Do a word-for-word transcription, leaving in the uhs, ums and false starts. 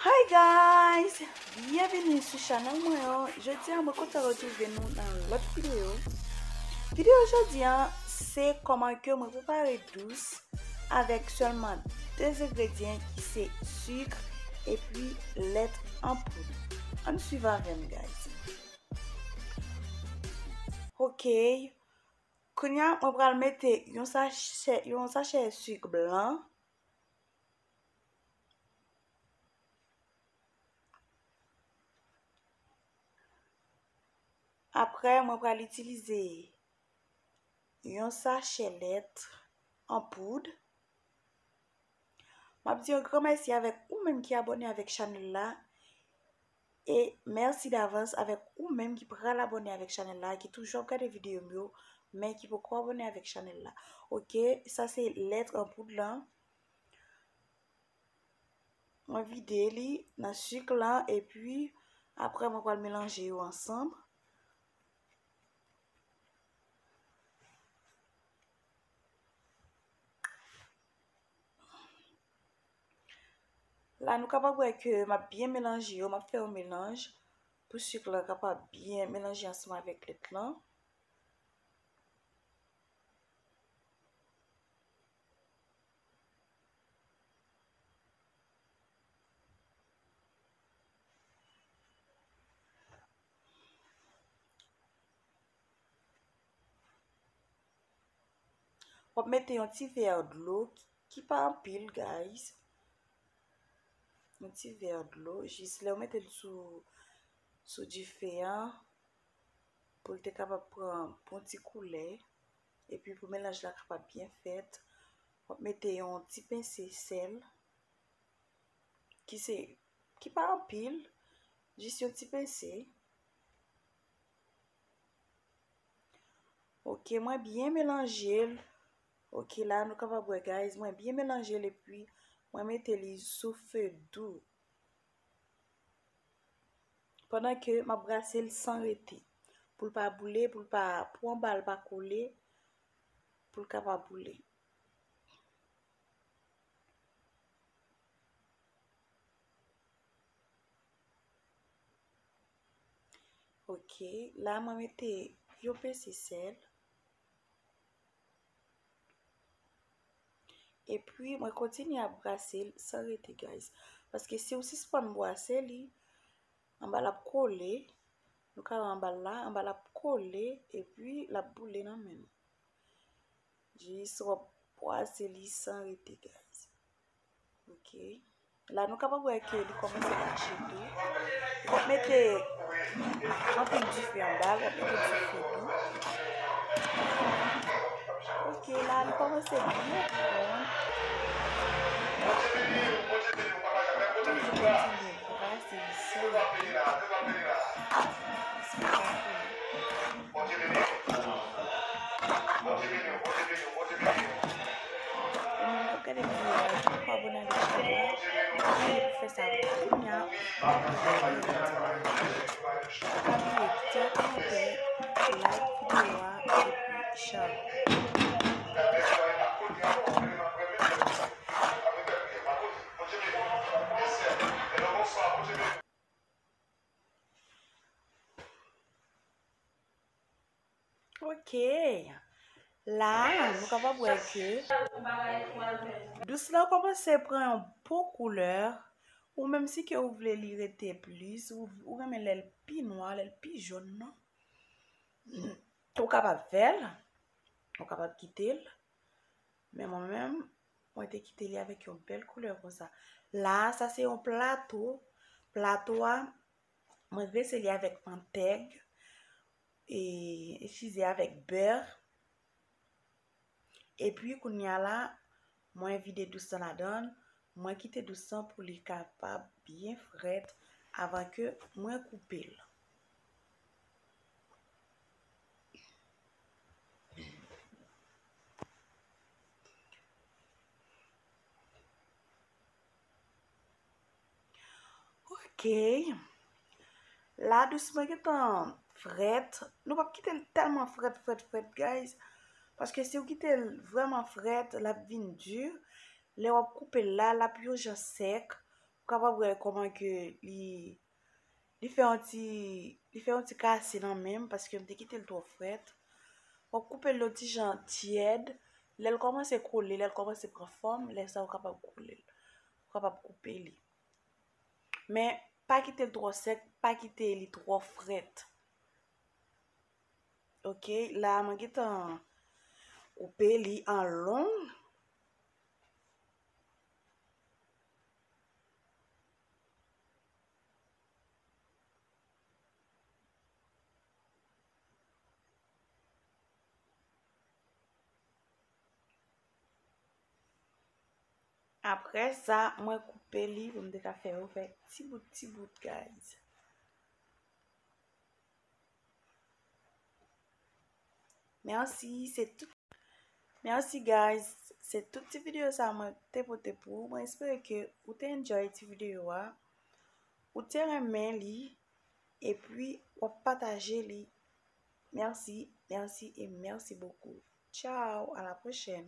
Hi guys! Byenvini sou chanèl mwen an. Jodi a mwen kontan retwouve nou nan lòt videyo. Videyo jodi a se kòman ke mwen prepare dous avèk sèlman de engredyan ki se sik epi lèt an poud. Ann swiv avè m guys. Ok. Kounye a mwen pral mete yon sachè, yon sachè sik blan. Apre, mwen pral itilize yon sachè lèt an poud. M ap di yon gran mèsi avèk ou menm ki abòne avèk chanèl la. E mèsi davans avèk ou menm ki pral abòne avèk chanèl la, ki toujou ap gade videyo m yo, men ki poko abòne avèk chanèl la. Ok, sa se lèt an poud lan. Mwen vide li nan sik lan, epi apre mwen pral melanje yo ansanm. La, nou kapab wè ke m ap byen melanje yo, m ap fè yon melanj pou sik lan kapab byen melanje ansanm avèk lèt lan. W ap mete yon ti vè dlo ki, ki pa anpil, guys. Yon ti vè dlo, jis lè w mete l sou, sou dife a, pou l te kapab pran bon ti koulè, epi pou melanj la kapab byen fèt, w ap mete yon ti pense sèl, ki se, ki pa anpil, jis yon ti pense. Ok, mwen byen melanje l. Ok, la nou kapab wè, guys, mwen byen melanje l epi mwen mete li sou fe dou. Pandan ke m ap brase l san rete. Pou l pa boule, pou l pa, pou anba l pa kole, pou l ka pa boule. Ok, la mwen mete yon pense sèl. Epi mwen kontinye ap brase l san rete, guys. Paske si w sispann brase li, anba l ap kole. Nou ka wè anba l la, anba l ap kole, epi l ap boule nan men nou. Jis w ap brase li san rete, guys. Ok. La, nou kapab wè ke li kòmanse mache tou. W ap mete anpil dife anba l, w ap mete dife tou. Ok, la, li kòmanse byen fonn. Toujou kontinye brase li san rete. Ou menm k ap gade videyo a, si w poko abòne avèk chanèl la, pa bliye pou fè sa kounye a. Pa bliye kite yon kòmantè, like videyo a, epi share. Ok. La, nou kapab wè ke dous lan kòmanse pran yon bon koulè. Ou menm si ke ou vle li rete plis, ou, ou renmen lè l pi nwa, lè l pi jòn nan, ou kapab fè l, ou kapab kite l. Men mwen menm, mwen te kite li avèk yon bèl koulè konsa. La, sa se yon plato. Plato a, mwen grese li avèk mantèg. E, eskize, avèk bè. Epi, kounye a la, mwen vide dous lan ladan l. Mwen kite dous lan pou li kapab byen frèt avan ke mwen koupe l. Ok. La, dous mwen gentan frèt. Nou p ap kite l tèlman frèt, frèt, frèt, guys. Paske si w kite l vrèman frèt, l ap vin di. Lè w ap koupe l la, l ap yon jan sèk. Ou kapab wè kòman ke li, li fè yon ti, li fè yon ti kase nan men m paske m te kite l twò frèt. W ap koupe l yon ti jan tyèd. Lè l kòmanse kole, lè l kòmanse pran fòm, lè sa a ou kapab kole l. Ou kapab koupe li. Men, pa kite l twò sèk, pa kite li twò frèt. Ok, la mwen gentan koupe li an long. Apre sa, mwen koupe li pou m te ka fè yo fè ti bout, ti bout, guys. Mèsi, se tout. Mèsi, guys. Se tout ti videyo sa mwen te pote pou ou. Mwen espere ke ou te enjoy ti videyo a. Ou te renmen li. Epi, w ap pataje li. Mèsi, mèsi e mèsi bokou. Ciao, à la prochaine.